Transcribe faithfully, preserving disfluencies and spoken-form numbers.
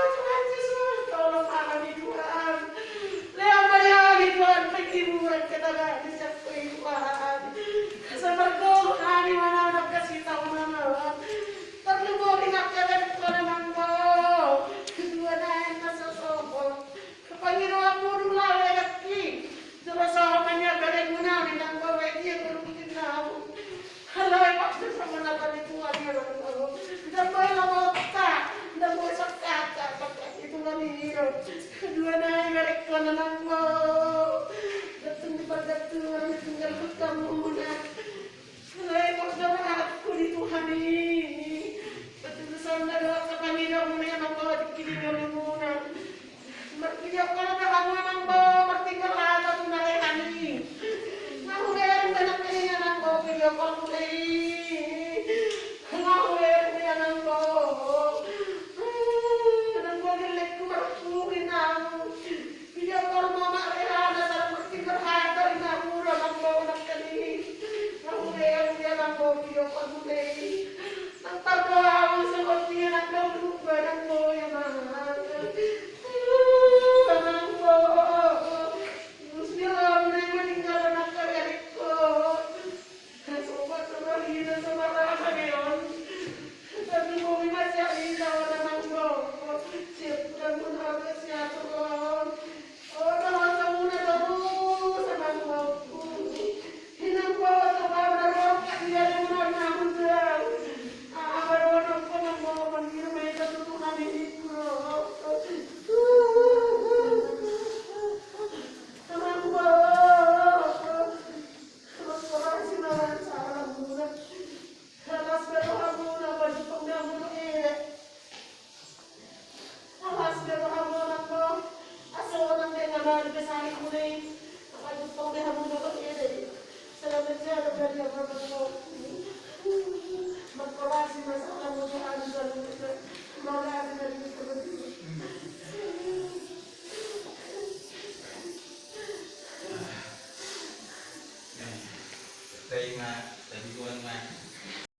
Tuhan Jesus, tolong kami, Tuhan. Lehon ma di hami, Tuhan, penghiburan ketenangan di siap kami, Tuhan. Asa margogo hami manaon angka sitaonon on. Tarlumobi ma angka berengkon, Amang Boru. Tuhan, ae na so sogot. Pangidoanmu do laho, Amang, i. Jolo sohot ma nian berengmuna, Amang Boru, baen ia guru pingkinnami. Alai paksa sama na tadi Tuhan, Amang Boru. Ndang boi lomotta, ndang boi sangkapta, paksa itu kami hidup. Tuhan, ae berengkon, Amang Boru. Gantung di pargantungan, tinggal hutangmuna. Alai pos do rohangku di Tuhan i. Patulusan na do angka pangidoanmuna, Amang Boru, tingki di ngolumuna. Marvideo call do hamu, Amang Boru, martinggal hata tu na rehan i. Nga hubereng be nangkin i, Amang Boru, video callmuna i. Nga hubereng be, Amang Boru. Amang Boru, gellengku marpungki, Amang. Video call ma ma rehan, asa martinggal hata i, Amang Boru, Amang Boru, nangkin i. Nga hubereng be, Amang Boru, video callmuna i. Nang tardohot songon dia nang dong lupa nang boya mangan. Aduh, Amang Boru. Terus dia lalu nang meninggal anak kalian ikut. Sobat sama dia sama rasa dia. Tapi mau masih ada Amang Boru. Siap dan pun harus siap lawan. Alas be rohamuna pajumpang be hamu dohot ende. Alas be rohamuna, Amang Boru. Asa unang be na mari be sahit muna i. Pajumpang be hamu dohot ende. Selamat jalan dari Amang Boru. Makasih masalah mudah-mudahan. Makasih dari Teringat